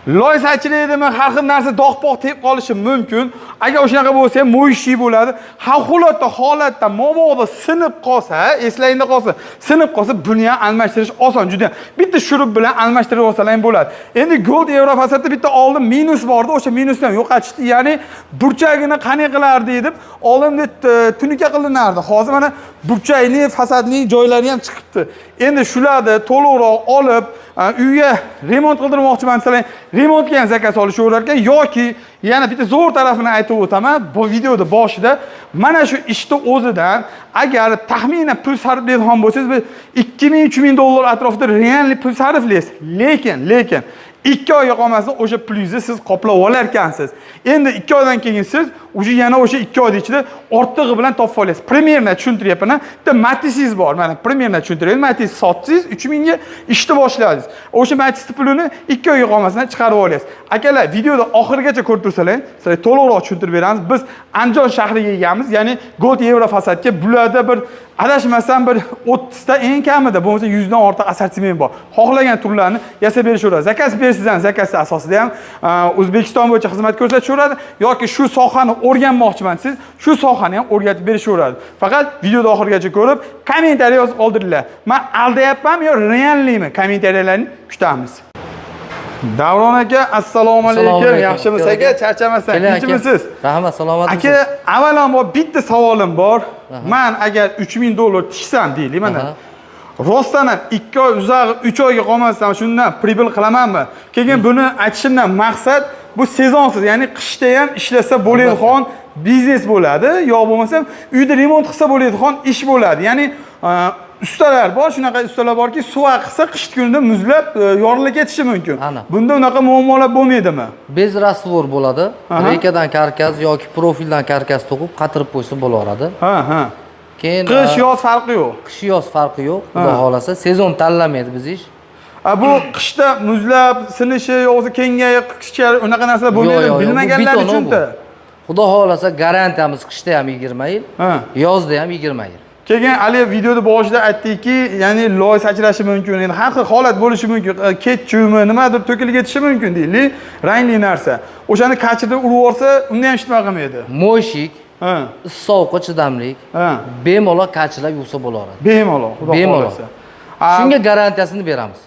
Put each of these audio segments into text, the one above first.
Loy sachraydimi, har xil narsa, dog' pog' tegib qolishi mumkin. Agar o'shanaqa bo'lsa ham, моющий bo'ladi. Favqulodda holatda mabodo sinib qolsa, eslangda qolsa, sinib qolsa, buni ham almashtirish oson juda. Bitta shurup bilan almashtirib olsalar ham bo'ladi. Endi Gold Eurofasadda bitta oldin minus bordi, o'sha minusni ham yo'qotishdi. Ya'ni burchagini qanday qilardi deb oldin tunuka qilinardi. Hozir mana burchakli, fasadli joylari ham chiqibdi. Endi shularni to'liqroq olib, uyga remont qildirmoqchiman desalar, remontga ham zakaz olishaverar ekan. Yoki yana bitta zo'r tarafini aytib o'taman, bu videoda boshida mana shu ishni o'zidan agar taxminan pul sarflaydigan bo'lsangiz, bir 2000 3000 dollar atrofida реальный pul sarflaysiz. Lekin 2 oyga qolmasdan o'sha pulingizni siz qoplab olar ekansiz. Endi 2 oydan keyin siz уже yana o'sha 2 oyni ichida ortig'i bilan topib olasiz. Примерно tushuntiryapman. Bitta Matisingiz bor, mana, примерно tushuntiryapman. Matiz sotsangiz, 3000 ga ishni boshladingiz. O'sha Matisni pulini 2 oyga qolmasdan chiqarib olasiz. Akalar, videoda oxirigacha ko'rib tursalar, sizlarga to'liqroq tushuntirib beramiz. Biz Andijon shahriga kelganmiz, ya'ni Gold Euro fasadga. Bularda bir, adashmasam, bir 30 ta, eng kamida bo'lmasa 100 dan ortiq assortiment bor. Xohlagan turlarni yasab berishaveradi. Zakaz bersangiz ham, zakaz asosida ham O'zbekiston bo'yicha xizmat ko'rsatishaveradi yoki shu sohani o'rganmoqchiman desangiz, shu sohani ham o'rgatib berishaveradi. Faqat videoni oxirigacha ko'rib, kommentariy yozib qoldiringlar. Man aldayapmanmi yo реальный mi? Kommentariyalarni kutamiz. Davron aka, assalomu alaykum. Assalomu alaykum. Yaxshimisiz, aka? Charchamasdan. Keling, aka. Tinchmisiz? Rahmat, salomatmisiz? Aka, avvalambor bitta savolim bor. Man agar 3000 dollar tiksam deylik mana. Rostdan ham 2 oy, uzog'i 3 oyga qolmasdan shundan прибыль qilamanmi? Keyin buni aytishimdan maqsad, bu sezonsiz, ya'ni qishda ham ishlasa bo'ladigan biznes bo'ladi, yo bo'lmasam uyda remont qilsa bo'ladigan ish bo'ladi. Ya'ni ustalar bor, shunaqa ustalar borki, suv aqsa, qish kunida muzlab, yorilib ketishi mumkin. Aniq. Bunda unaqa muammolar bo'lmaydimi? Без раствор bo'ladi. Reykadan karkas yoki profildan karkas to'qib, qatirib qo'ysa bo'laveradi. Ha, ha. Keyin Qish, yoz farqi yo'q. Qish, yoz farqi yo'q, xudo xohlasa. Sezon tanlamaydi biz ish. A, bu qishda muzlab sinishi yo'qsa, kengayib qishga, unaqa narsalar bo'lmaydi Yo'q, yo'q, yo'q, bu bilmaganlar beton, uchun-da. bu. Xudo xohlasa, garantiyamiz qishda ham 20 yil, yozda ham 20 yil. Keyin haligi videoda boshida aytdikki, ya'ni loy sachrashi mumkin, endi har xil holat bo'lishi mumkin, ketchupmi, nimadir to'kilib ketishi mumkin deylik, rangli narsa. O'shani kachirda urib yuborsa, unda ham hech nima qilmaydi. Мойщик, sovuqqa chidamli, bemalol kachilab yuvsa bo'laveradi. Bemalol, xudo Bemalol. xohlasa. Shunga garantiyasini beramiz.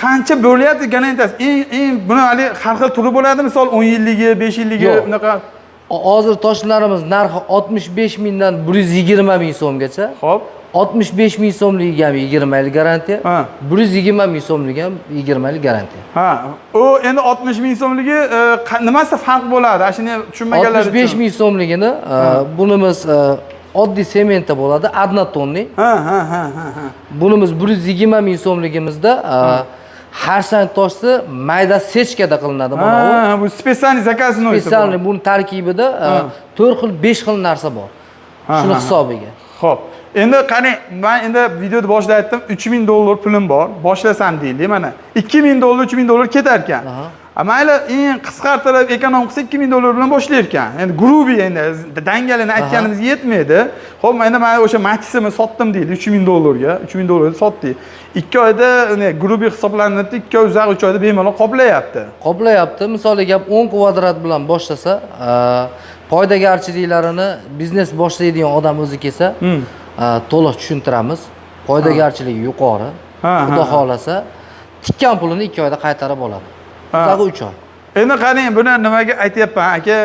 Qancha bo'lyapti garantiyasi? Eng buni haligi har xil turi bo'ladi, misol 10 yilligi, 5 yilligi Yo'q. unaqa. Hozir toshlarimiz narxi 65 mingdan 120 ming so'mgacha. 65 ming so'mligiga ham 20 yil garantiya. 120 ming so'mligiga ham 20 yil garantiya. Ha, u endi 60 ming so'mligi nimasi farq bo'ladi? Ana shuni tushunmaganlar 65 uchun. Ming so'mligini bunimiz oddiy sementa bo'ladi, однотонный. Ha, ha, ha, ha, ha. Bunimiz 120 ming so'mligimizda xarsang toshni mayda сечка da qilinadi mana bu. Ha, bu специальный заказной. Специальный, buni tarkibida 4 xil, 5 xil narsa bor. Shuni hisobiga. Xo'p. Endi qarang, men endi videoda boshida aytdim, 3000 dollar pulim bor, boshlasam deylik mana. 2000 dollar, 3000 dollar ketar ekan. A, mayli, eng qisqartirib, эконом qilsa, 2000 dollar bilan boshlar ekan. Endi грубый, endi dangalini aytganimiz yetmaydi. Xo'p, endi men o'sha Matisimni sotdim deylik 3000 dollarga, 3000 dollarga sotdik. 2 oyda, ne, грубый hisoblanadi, 2 oy, uzoq 3 oyda bemalol qoplayapti. Qoplayapti. Misol gap, 10 kvadrat bilan boshlasa, foydagarchiliklarini biznes boshlaydigan odam o'zi kelsa, to'liq tushuntiramiz. Foydagarchiligi yuqori. Xudo xohlasa, tikkan pulini 2 oyda qaytarib oladi. Uzog'i 3 oy. Endi qarang, buni nimaga aytyapman, aka,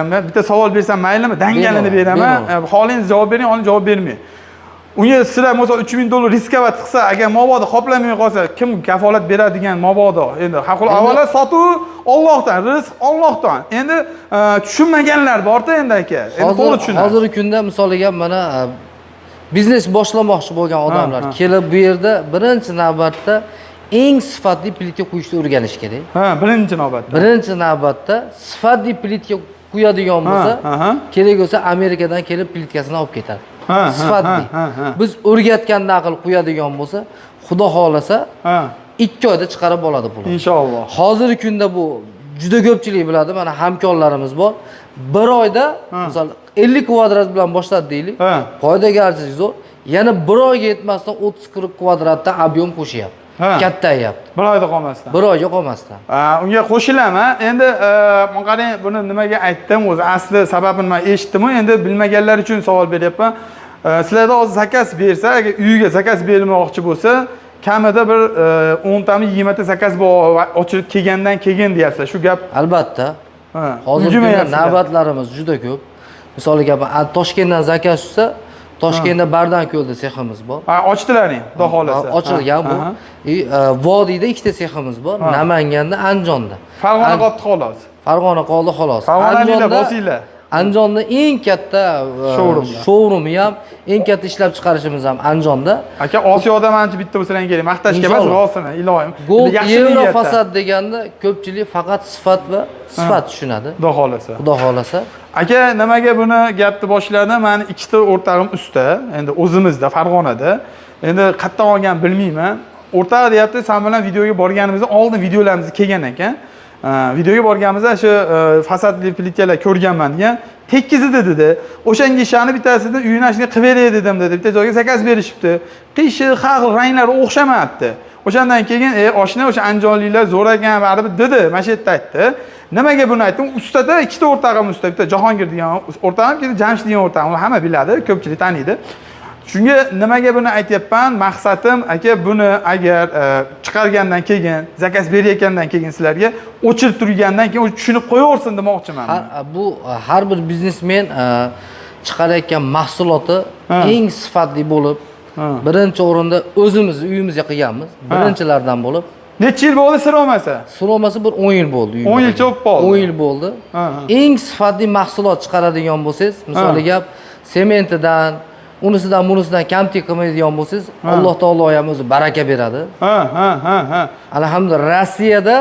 men bitta savol bersam maylimi? Dangalini Bemalol, beraman. Bemalol. Xohlangiz javob bering, xohlangiz javob bermang. Unga sizlar masalan 3000 dollar рисковать qilsa, agar mabodo qoplamay qolsa, kim kafolat beradigan mabodo? Endi haql avvalo sotuv Allohdan, rizq Allohdan. Endi tushunmaganlar borda endi, aka. Endi to'g'ri Hozir tushunadi. Hozirgi kunda, misoliga, mana biznes boshlamoqchi bo'lgan odamlar kelib, bu yerda birinchi navbatda eng sifatli plitka quyishni o'rganish kerak. Ha, birinchi navbatda. Birinchi navbatda sifatli plitka quyadigan bo'lsa, kerak bo'lsa, Amerikadan kelib plitkasini olib ketadi. Sifatli. ha, ha. Biz o'rgatgandan qilib quyadigan bo'lsa, xudo xohlasa, 2 oyda chiqarib oladi pulini. Inshaalloh. Hozirgi kunda bu juda ko'pchilik biladi, mana hamkorlarimiz bor. Bir oyda, misol, 50 kvadrat bilan boshladi deylik. Foydagarchilik zo'r. Yana bir oyga yetmasdan 30-40 kvadratda объем qo'shyapti. Kattayapti. Bir oyda qolmasdan. Bir oyga qolmasdan. Unga qo'shilaman. Endi qarang, buni nimaga aytdim o'zi, asli sababini man eshitdim-u, endi bilmaganlar uchun savol beryapman. Sizlarda hozir заказ bersa, agar uyiga заказ berilmoqchi bo'lsa, kamida bir 10 tami, 20 ta заказ bor ochilib kelgandan keyin deyapsizlar. Shu gap Albatta. Ha, Hozirgi kunda ulgurmayapsizlar. Navbatlarimiz juda ko'p. Misol gap, Toshkentdan заказ tushsa, Toshkentda Bardanko'lda seximiz bor. Ha, ochdilaring, xudo xohlasa. Ochilgan bu. Vodiyda ikkita seximiz bor. Namanganda, Andijonda. Farg'ona qolibdi xolos. Farg'ona qoldi xolos. Farg'onaliklar bosinglar. Andijonda eng katta Showroomlar. Showroomi ham, eng katta ishlab chiqarishimiz ham Andijonda. Aka, Osiyoda manimcha bitta bo'lsalar kerak. Maqtashga emas, rostini, iloyim. Gold Yaxshi Yevro niyatda. Fasad deganda ko'pchilik faqat sifat va sifat tushunadi. Xudo xohlasa. Xudo xohlasa. Aka, nimaga buni gapni boshladim? Mani ikkita o'rtog'im usta, endi o'zimizda Farg'onada. Endi qayerdan olgan bilmayman. O'rtog'i deyapti, sen bilan videoga borganimizda oldin videolarimiz kelgan ekan. Videoga borganimizda shu fasadli plitkalar ko'rganman degan. Tekkiz edi dedi. O'shanga ishani bittasini uyini shunday qilib beray dedim dedi. Bitta joyga заказ berishibdi. Qiyshiq, har xil ranglari o'xshamayapti. O'shandan keyin oshna o'sha andijonliklar zo'r ekan baribir dedi. Mana shu yerda aytdi. Nimaga buni aytdim? Ustada ikkita o'rtog'im usta, bitta Jahongir degan o'rtog'im, keyin Jamshid degan o'rtog'im. Ular hamma biladi, ko'pchilik taniydi. Shunga nimaga buni aytyapman? Maqsadim, aka, buni agar chiqargandan keyin, заказ berayotgandan keyin sizlarga o'chirib turgandan keyin tushunib qo'yaversin demoqchiman. Bu har bir biznesmen chiqarayotgan mahsuloti eng sifatli bo'lib, birinchi o'rinda o'zimiz uyimizga qilganmiz. Birinchilardan bo'lib. Necha yil bo'ldi sir olmasa? Sir olmasa bir 10 yil bo'ldi. 10 yilcha bo'lib qoldi. 10 yil bo'ldi. Eng sifatli mahsulot chiqaradigan bo'lsangiz, misol gap, sementidan, unisidan, bunisidan kamtik qilmaydigan bo'lsangiz, Alloh taolo ham o'zi baraka beradi. Ha, ha, ha, ha. Alhamdulillah, Rossiyada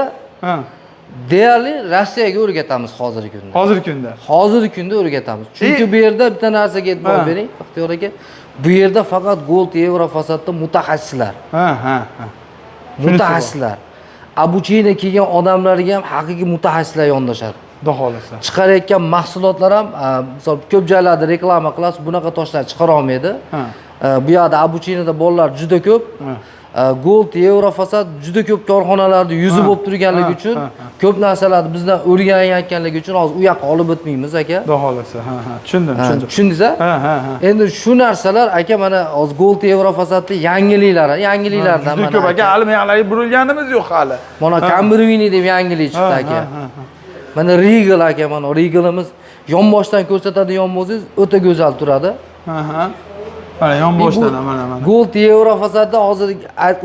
deyarli Rossiyaga o'rgatamiz hozirgi kunda. Hozirgi kunda. Hozirgi kunda o'rgatamiz. Chunki bu yerda bitta narsaga e'tibor bering, Baxtiyor aka. Bu yerda faqat Gold Yevro fasadda mutaxassislar. Ha, ha, ha. Mutaxassislar. Обучение kelgan odamlarga ham haqiqiy mutaxassislar yondashadi. Xudo xohlasa. Chiqarayotgan mahsulotlar ham, misol ko'p joylarda reklama qilasiz, bunaqa toshlar chiqara olmaydi. Bu yoqda обучение da bolalar juda ko'p. Gold Yevro fasad juda ko'p korxonalarda yuzi bo'lib turganligi uchun, ko'p narsalarni bizdan o'rganayotganligi uchun hozir u yoqqa olib o'tmaymiz, aka. Xudo xohlasa. Ha, ha. Tushundim, tushundim. Tushundingiz a? Ha, ha, ha. Endi shu narsalar, aka, mana hozir Gold Yevro fasadni yangiliklari, yangiliklardan Juda mana. ko'p aka, hali meyaqlarga burilganimiz yo'q hali. Mana Kambervini deb yangilik chiqdi, aka. Mana Regal, aka, mana Regalimiz yonboshdan ko'rsatadigan bo'lsangiz, o'ta go'zal turadi. Ha, ha. Mana yonboshdan mana mana. Gold Yevro fasadda hozir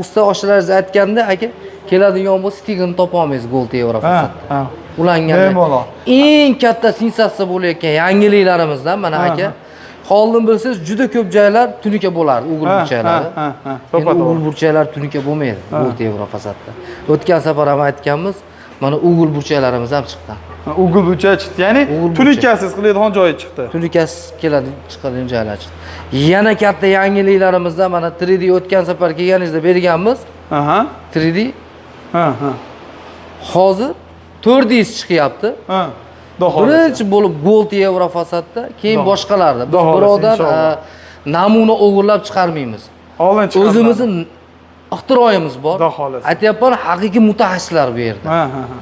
usta oshnalaringiz aytganda, aka, keladigan bo'lsa, stigini topa olmaysiz Gold Yevro fasadda. Ulangan. Bemalol. Eng katta sensatsiya bo'layotgan yangiliklarimizdan mana, aka. Oldin bilsangiz, juda ko'p joylar tunuka bo'lardi, угол burchaklari. Ha, ha. Endi To'ppa-to'g'ri. угол burchaklar tunuka bo'lmaydi Gold Yevro fasadda. O'tgan safar ham aytganmiz, mana угол burchaklarimiz ham chiqqan. Угол burchak chiqdi. Ya'ni Угол burchak. Tunikasiz qiladigan joyi chiqdi. Tunikasiz keladi, chiqadigan joylar chiqdi. Yana katta yangiliklarimizdan mana 3D, o'tgan safar kelganingizda berganmiz. 3D. Ha, ha. Hozir 4D chiqyapti. Ha. Xudo xohlasa. Birinchi bo'lib Gold Yevro fasadda, keyin Xudo boshqalarda. Biz Xudo xohlasa, birovdan inshaalloh. Namuna o'g'irlab chiqarmaymiz. Oldin chiqarmadi. O'zimizni ixtiroyimiz bor. Xudo xohlasa. Aytyapman, haqiqiy mutaxassislar bu yerda. Ha, ha, ha.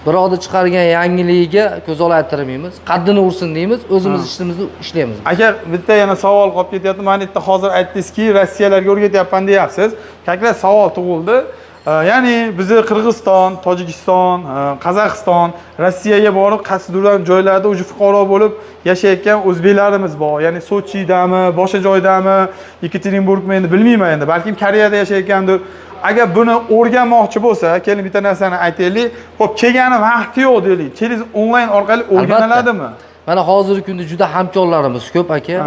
Birovni chiqargan yangiligiga ko'z olaytirmaymiz. Qaddini ursin deymiz, o'zimiz ishimizni ishlaymiz. Aka, bitta yana savol qolib ketyapti. Mana yerda hozir aytdingizki, Rossiyalarga o'rgatyapman deyapsiz. Как раз savol tug'ildi. Ya'ni bizni Qirg'iziston, Tojikiston, Qozog'iston, Rossiyaga borib qaysidir joylarda уже fuqaro bo'lib yashayotgan o'zbeklarimiz bor. Ya'ni Sochidami, boshqa joydami, Yekaterinburgmi, endi bilmayman endi. Balkim Koreyada yashayotgandir. Agar buni o'rganmoqchi bo'lsa, keling bitta narsani aytaylik. Xo'p, kelgani vaqti yo'q deylik. Через onlayn orqali o'rganiladimi? Mana hozirgi kunda juda hamkorlarimiz ko'p, aka.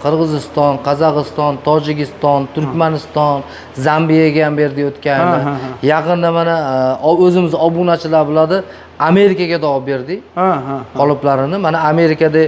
Qirg'iziston, Qozog'iston, Tojikiston, Turkmaniston, Zambiyaga ham berdik o'tgan yili. Ha, ha, ha. Yaqinda mana o'zimiz obunachilar biladi, Amerikaga da olib berdik Ha, ha. qoliplarini. Mana Amerikada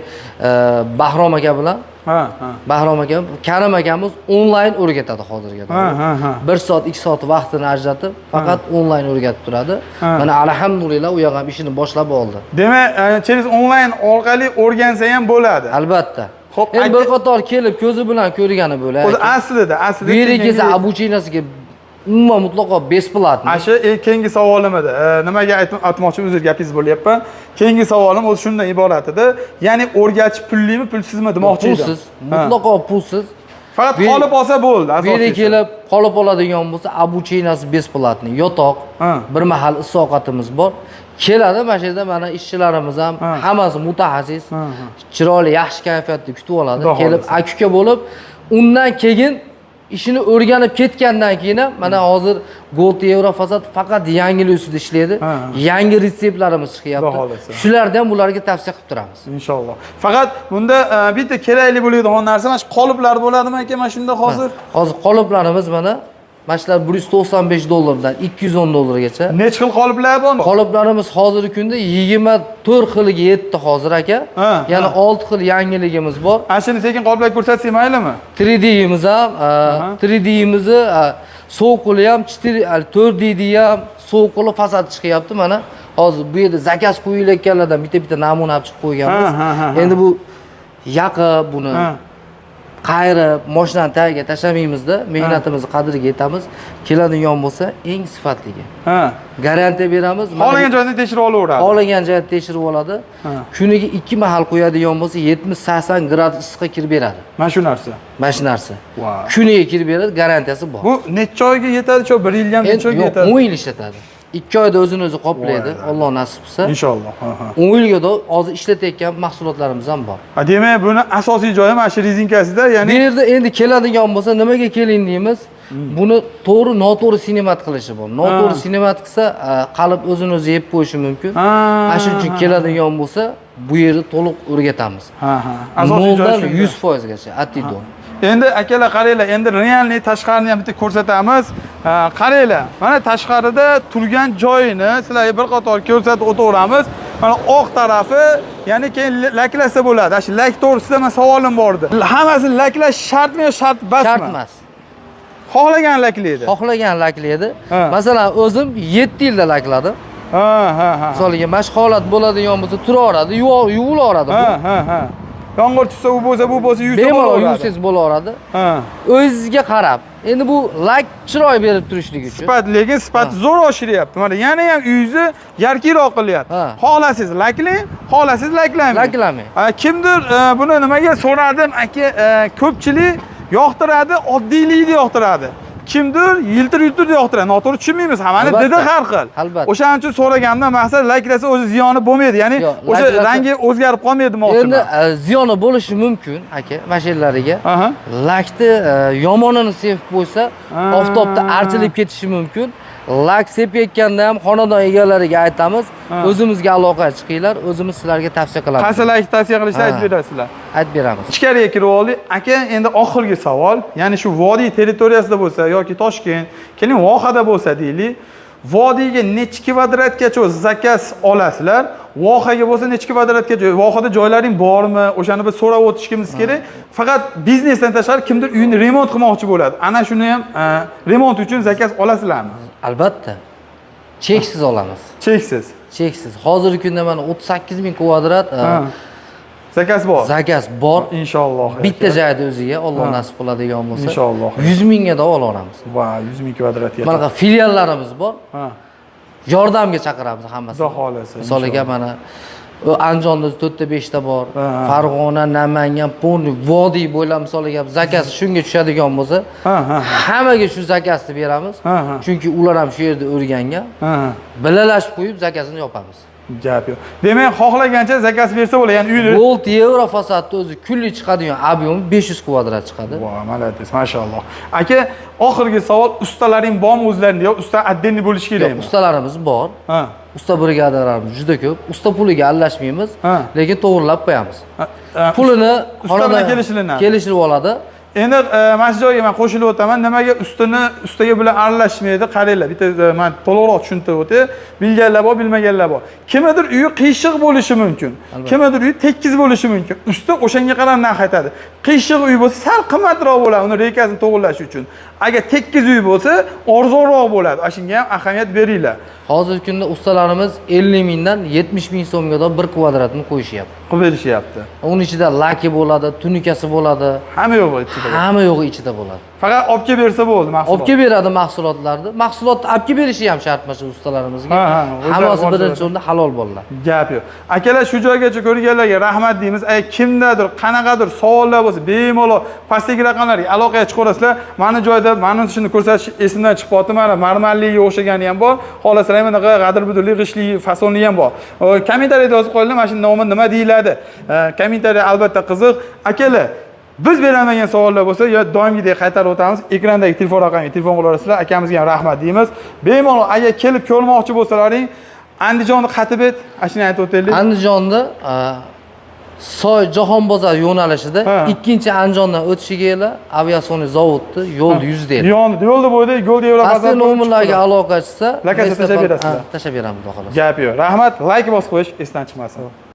Bahrom aka bilan Ha, ha. Bahrom aka, Karim akamiz onlayn o'rgatadi hozirgi. Ha, ha, ha. 1 soat, 2 soat vaqtini ajratib, faqat onlayn o'rgatib turadi. Mana alhamdulillah, u yoq ham ishini boshlab oldi. Demak, через onlayn orqali o'rgansa ham bo'ladi. Albatta. Xo'p, Endi bir qator kelib ko'zi bilan ko'rgani bo'ladi. O'zi aslida Bu yerga kelsa kelganga- обучение siga Umuman mutlaqo бесплатно. Ana shu keyingi savolim edi. Nimaga aytmoqchi, uzr, gapingizni bo'lyapman. Keyingi savolim o'zi shundan iborat edi. Ya'ni o'rgatish pullimi, pulsizmi demoqchi edim. Pulsiz, mutlaqo pulsiz. Faqat qolip olsa bo'ldi, Bu yerga asosiysi. kelib qolib oladigan bo'lsa, обучение si бесплатный. Yotoq, bir mahal issiq ovqatimiz bor. Keladi, mana shu yerda mana ishchilarimiz ham hammasi mutaxassis. Chiroyli, yaxshi kayfiyatda kutib oladi. Xudo Kelib xohlasa. aka-uka bo'lib, undan keyin ishini o'rganib ketgandan keyin ham mana hozir Gold Euro Fasad faqat yangilik ustida ishlaydi. Yangi retseptlarimiz chiqyapti. Xudo xohlasa. Shularni ham ularga tavsiya qilib turamiz. Inshaalloh. Faqat bunda bitta kerakli bo'ladigan narsa mana shu qoliplar bo'ladimi, aka, mana shunda hozir? Hozir qoliplarimiz mana shular 195 dollardan 210 dollargacha. Necha xil qoliplar bor? Qoliplarimiz hozirgi kunda 24 xiliga yetdi hozir, aka. Yana 6 xil yangiligimiz bor. Ana shuni sekin qoliplar ko'rsatsak maylimi? 3D'imiz ham, 3D'imizni sovuqli ham, 4 4D ham sovuqli fasad chiqyapti mana. Hozir bu yerda заказ qo'yilayotganlardan bitta-bitta namuna olib chiqib qo'yganmiz. Ha, ha, ha, ha. Endi bu yaqib buni qayirib mashinani tagiga tashlamaymizda, mehnatimizni qadriga yetamiz. Keladigan bo'lsa, eng sifatligi. Garantiya beramiz. Mana Xohlagan joydan tekshirib olaveradi. Xohlagan joyda tekshirib oladi. Kuniga ikki mahal qo'yadigan bo'lsa, 70-80 gradus issiqqa kirib beradi. Mana shu narsa. Mana shu narsa. Vau. Kuniga kirib beradi, garantiyasi bor. Bu necha oyga yetadi? Shu bir yilga ham Endi necha oyga yo'q, yetadi? 10 yil ishlatadi. 2 oyda o'zini o'zi qoplaydi, Voy. Alloh nasib qilsa. Inshaalloh. Ha, ha. 10 yilga da hozir ishlatayotgan mahsulotlarimiz ham bor. Ha, demak, buni asosiy joyi mana shu rezinkasida, ya'ni Bu yerda endi keladigan bo'lsa, nimaga keling deymiz? Buni to'g'ri, noto'g'ri снимать qilishi bor. Noto'g'ri снимать qilsa, qalib o'zini o'zi yeb qo'yishi mumkin. Ana shuning uchun keladigan bo'lsa, bu yerda to'liq o'rgatamiz. Ha, ha. Asosiy joyi Noldan shunda. 100%gacha, от и до. Endi akalar, qaranglar, endi реальный tashqarini ham bitta ko'rsatamiz. Ha, qaranglar, mana tashqarida turgan joyini sizlarga bir qator ko'rsatib o'taveramiz. Mana oq tarafi, ya'ni keyin laklasa bo'ladi. Ana shu lak to'g'risida man savolim bor edi. Hammasi laklash shartmi yo shart emasmi? Shart emas. Xohlagan laklaydi. Xohlagan laklaydi. Masalan, o'zim 7 yilda lakladim. Ha, ha, ha. Misoliga mana shu holat bo'ladigan bo'lsa, turaveradi, yuvilaveradi bu. Ha, ha, ha. Yomg'ir tushsa, u bo'lsa, bu bo'lsa, yuvsa Bemalol bo'laveradi. yuvsangiz bo'laveradi. O'zingizga qarab. Endi bu lak chiroy berib turishligi uchun. Sifat, lekin sifat zo'r oshiryapti. Mana yana ham uyingizni яркий roq qilyapti. Xohlasangiz laklang, xohlasangiz laklamang. Laklamang. Ha, kimdir buni nimaga so'radim, aka, ko'pchilik yoqtiradi, oddiylikni yoqtiradi. Kimdir yiltir yultirni yoqtiradi. Noto'g'ri tushunmaymiz, hammani Albatta. didi har xil. Albatta. O'shaning uchun so'raganimdan maqsad, laklasa o'zi ziyoni bo'lmaydi. Ya'ni Yo'q, o'sha rangi o'zgarib qolmaydi Endi demoqchiman. Ziyoni bo'lishi mumkin, aka, mana shu yerlariga. Lakni yomonini sepib qo'ysa, oftobda archilib ketishi mumkin. Lak sepayotganda ham xonadon egalariga aytamiz, o'zimizga aloqaga chiqinglar, o'zimiz sizlarga tavsiya qilamiz. Qaysi lak tavsiya qilishni aytib berasizlar. Aytib beramiz. Ichkariga kirib oldik. Aka, endi oxirgi savol. Ya'ni shu vodiy territoriyasida bo'lsa yoki Toshkent, keling, vohada bo'lsa deylik. Vodiyga necha kvadratgacha o'zi заказ olasizlar? Vohaga bo'lsa necha kvadratgacha? Vohada joylaring bormi? O'shani biz so'rab o'tishimiz kerak. Faqat biznesdan tashqari kimdir uyini remont qilmoqchi bo'ladi. Ana shuni ham remont uchun заказ olasizlarmi? Albatta. Cheksiz olamiz. Cheksiz. Cheksiz. Hozirgi kunda mana 38 ming kvadrat Заказ bor. Заказ bor. Inshaalloh. Bitta joyda o'ziga Alloh nasib qiladigan bo'lsa. Inshaalloh. 100 mingga da olaveramiz. Va 100 ming kvadratgacha. Mana filiallarimiz bor. Yordamga chaqiramiz hammasini. Xudo xohlasa. Misoliga mana u Andijonda to'rtta beshta bor. Farg'ona, Namangan, полный vodiy bo'ylab, misoliga заказ shunga tushadigan bo'lsa, Ha, ha. hammaga shu заказ ni beramiz. Ha, ha. Chunki ular ham shu yerda o'rgangan. Ha. Bilalashib qo'yib заказ ini yopamiz. Gap yo'q. Demak, xohlagancha заказ bersa bo'ladi. Ya'ni uyni Gold Euro fasadni o'zi kunlik chiqadigan объем i 500 kvadrat chiqadi. Voy, молодец, mashalloh. Aka, oxirgi savol, ustalaring bormi o'zlaringda yo usta отдельный bo'lishi Yo'q, kerakmi? ustalarimiz bor. Usta brigadalarimiz juda ko'p. Usta puliga aralashmaymiz, lekin to'g'rilab qo'yamiz. Ha, Pulini usta bilan kelishilinadi. Kelishilib oladi. Endi mana shu joyga man qo'shilib o'taman. Nimaga ustaga bilan aralashmaydi? Qaranglar, bitta man to'liqroq tushuntirib o'tay. Bilganlar bor, bilmaganlar bor. Kimnidir uyi qiyshiq bo'lishi mumkin. Kimnidir uyi tekis bo'lishi mumkin. Usta o'shanga qarab narx aytadi. Qiyshiq uy bo'lsa sal qimmatroq bo'ladi, uni reykasini to'g'irlash uchun. Agar tekis uy bo'lsa, arzonroq bo'ladi. Ana shunga ham ahamiyat beringlar. Hozirgi kunda ustalarimiz 50 mingdan 70 ming so'mga bir kvadratni qo'yishyapti. Qilib berishyapti. Uning ichida laki bo'ladi, tunikasi bo'ladi. Hamma yo'q ichida. Hamma yo'g'i ichida bo'ladi. Faqat olib kelib bersa bo'ldi mahsulot. Olib kelib beradi mahsulotlarni. Mahsulotni olib kelib berishi ham shart emas ustalarimizga. Ha, ha, o'zlari Hammasi borsa birinchi o'rinda halol bolalar. Gap yo'q. Akalar, shu joygacha ko'rganlarga rahmat deymiz. Agar kimdadir qanaqadir savollar bo'lsa, bemalol pastdagi raqamlarga aloqaga chiqaverasizlar. Mani joyda mani shuni ko'rsatish esimdan chiqib qoldi. Mana marmarliga o'xshagani ham bor. Xohlasalar bunaqa g'adir-budurli, g'ishtli, fasonli ham bor. Kommentariyada yozib qo'yinglar, mana shu nomi nima deyiladi. Kommentariya albatta qiziq. Akalar, biz berolmagan savollar bo'lsa, yo doimgidek qaytarib o'tamiz. Ekrandagi telefon raqamiga telefon qilaverasizlar. Akamizga ham rahmat deymiz. Bemalol agar kelib ko'rmoqchi bo'lsalaring, Andijonni qatib et, ana shuni aytib o'taylik. Andijonda Soy Jahon bozor yo'nalishida ikkinchi Andijondan o'tishiga aviatsiya zavodni yo'l yuzida. Yon, yo'lda bo'yida Gold Yevro Pastki nomerlarga aloqa chiqsa, Lokatsiya tashlab berasizlar. Tashlab beramiz, xudo xohlasa. Gap yo'q. Rahmat, like bosib qo'yish esdan chiqmasin.